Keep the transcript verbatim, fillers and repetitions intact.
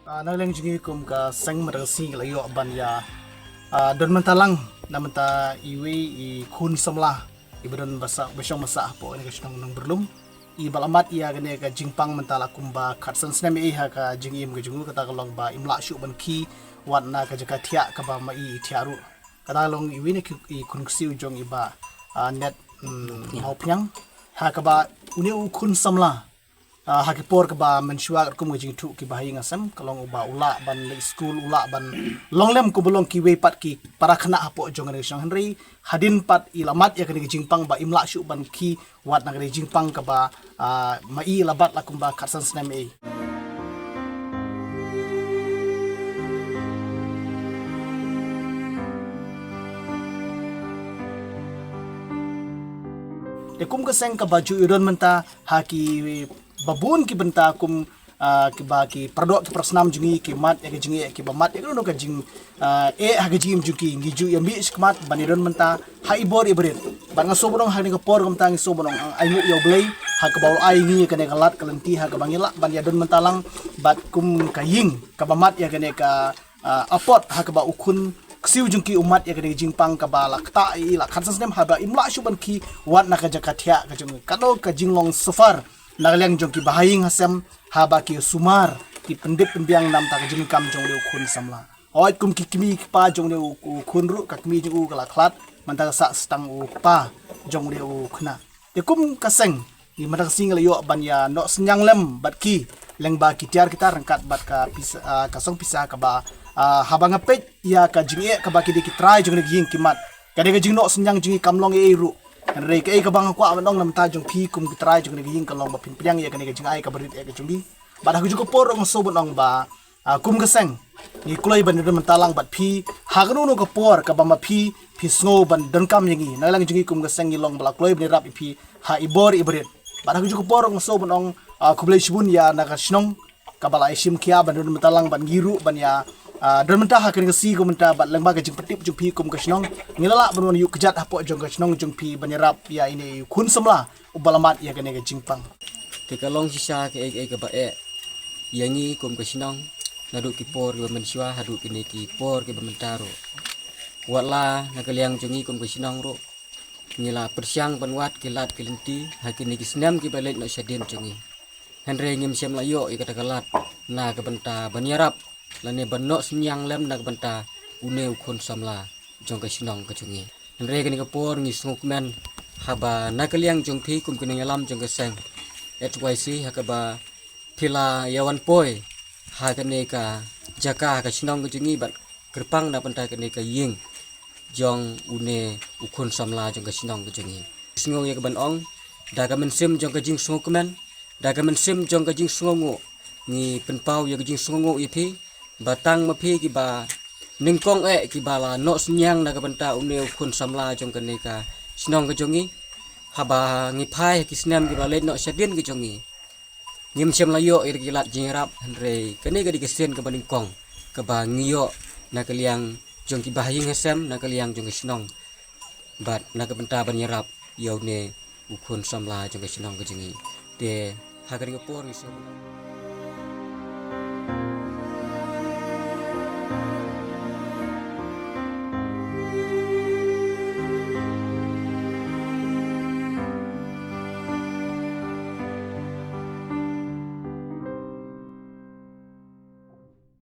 Ah, na liang jong ngi kum ka seng mynta ka sngi la ïoh ban ïa, ah, don mynta lang na mynta iwei i khun samla iba don ba sah, ba shong ba sah hapoh kane ka shnong Nongbyrlum, iba la mad ïa kane ka jingpang mynta la kumba khatsan snem ei ha ka jingim ka jong u. Kata ka long ba im lah shuh ban khie wat na ka jaka thiah kaba ma i i thiah ruh. Kata ka long iwei na ki, i khun ksiew jong iba, ah, Net, mm, Mawphniang. Ha kaba une u khun samla, ah, ha ki por kaba mynshuwa katkum ka jingthoh ki bahaïing hasem, ka long uba u lah ban leit skul, u lah ban long lem kumba long kiwei pat ki para khynnah hapoh jong kane ka shnong, hynrei hadien pat i la mad ïa kane ka jingpang ba im lah shuh ban khie wat na kane ka jingpang kaba, ah, ma i la bat la kumba khatsan snem ei. Te kum ka seng kaba ju ïoh don mynta ha ki ba bun ki bynta kum, ah, kiba ki paradoh ki parasnam jong ngi ki mad ïa ka jingeh, kiba mad ïa kano kano ka jing, ah, eh ha ka jingim jong ki, ngi ju ïa mih shakhmat ban ïa don mynta ha i bor i barit. Bad nga sngewbha ban ong ha kane ka por kumta ngi sngewbha ban ong, ah, ainguh ïa U Blei ha kaba u la ai ngi ïa kane ka lad ka lynti ha kaba ngi lah ban ïa don mynta lang bad kum ka ïing kaba mad ïa kane ka, ah, apot ha kaba u khun ksiew jong ki u mad ïa kane ka jingpang kaba la ktah ïa i la khatsan snem haba im lah shuh ban khie wat na ka jaka thiah ka jong i. Kano ka jinglong suffer na ka liang jong ki bahaïing hasem haba ki sumar, ki pyndep pynbiang na ka bynta ka jingdonkam jong une u khun samla. Hooid, kum ki kmie ki kpa jong une u, u khun ruh, ka kmie jong u ka la khlad, mynta ka sah tang u kpa jong une u khynnah. Te kum ka seng, ngi mynta ka sngi ngi la ïoh ban ïa noh synñiang lem bad ki lyngba ki tiar ki tar ryngkat bad ka pisa, ah, ka song pisa kaba, ah, haba nga peit ïa ka jingeh kaba ki dei ki trai jong kane ka ïing ki mad. Ka dei ka jingnoh synñiang jong ngi kam long ei ei ruh. Hynrei kaei kaba nga kwah ban ong na ka bynta jong phi kum ki trai jong kane ka ïing ka long ba phin pdiang ïa kane ka jingai kaba rit eh ka jong ngi. Bad ha kajuh ka por ruh nga sngewbha ban ong ba, ah, kum ka seng ngi kloi ban ïa don mynta lang bad phi ha kano kano ka por kaba ma phi phi sngew ban donkam ïa ngi. Na ka liang jong ngi kum ka seng ngi long ba la kloi ban ïarap ïa phi ha i bor i barit. Bad ha kajuh ka por ruh nga sngewbha ban ong, ah, khublei shibun ïa na ka shnong kaba la ai shim khia ban don mynta lang bad ngi ruh ban ïa, ah, don mynta ha kane ka sngi kumta bad lyngba ka jingpyntip jong phi kum ka shnong ngi la lah ban wan ïuh kjat hapoh jong ka shnong jong phi ban ïarap ïa ine i khun samla uba la mad ïa kane ka jingpang. Te ka long shisha kaei kaei kaba eh ïa ngi kum ka shnong naduh ki por kiba mynshuwa haduh kine ki por kiba mynta ruh. Wat la na ka liang jong ngi kum ka shnong ruh ngi la pyrshang ban wad ki lad ki lynti ha kine ki snem kiba leit noh shadien jong ngi. Hynrei ngim shym la ïoh ïa kata ka lad na ka bynta ban ïarap lane ban noh synñiang lem na ka bynta une u khun samla jong ka shnong ka jong ngi. Hynrei kane ka por ngi sngewkmen haba na ka liang jong phi kum ki nongïalam jong ka seng H Y C ha kaba phi la ïa wan poi ha kane ka jaka ha ka shnong ka jong ngi bad kyrpang na bynta kane ka ïing jong une u khun samla jong ka shnong ka jong ngi. Sngew ïa ka ban ong da ka mynsiem jong ka jingsngewkmen, da ka mynsiem jong ka jingsngewnguh ngi pynpaw ïa ka jingsngewnguh ïa phi ba tang ma phi kiba nyngkong eh kiba la noh synñiang na ka bynta une u khun samla jong kane ka shnong ka jong ngi. Haba ngi phai ha ki snem kiba leit noh shadien ka jong ngi ngim shym la ïoh ïa ki lad jingïarap, hynrei kane ka dei ka sien kaba nyngkong kaba ngi ïoh na ka liang jong ki bahaïing hasem, na ka liang jong ka shnong bad na ka bynta ban ïarap ïa une u khun samla jong ka shnong ka jong ngi. Te ha kane ka por ngi sngewbha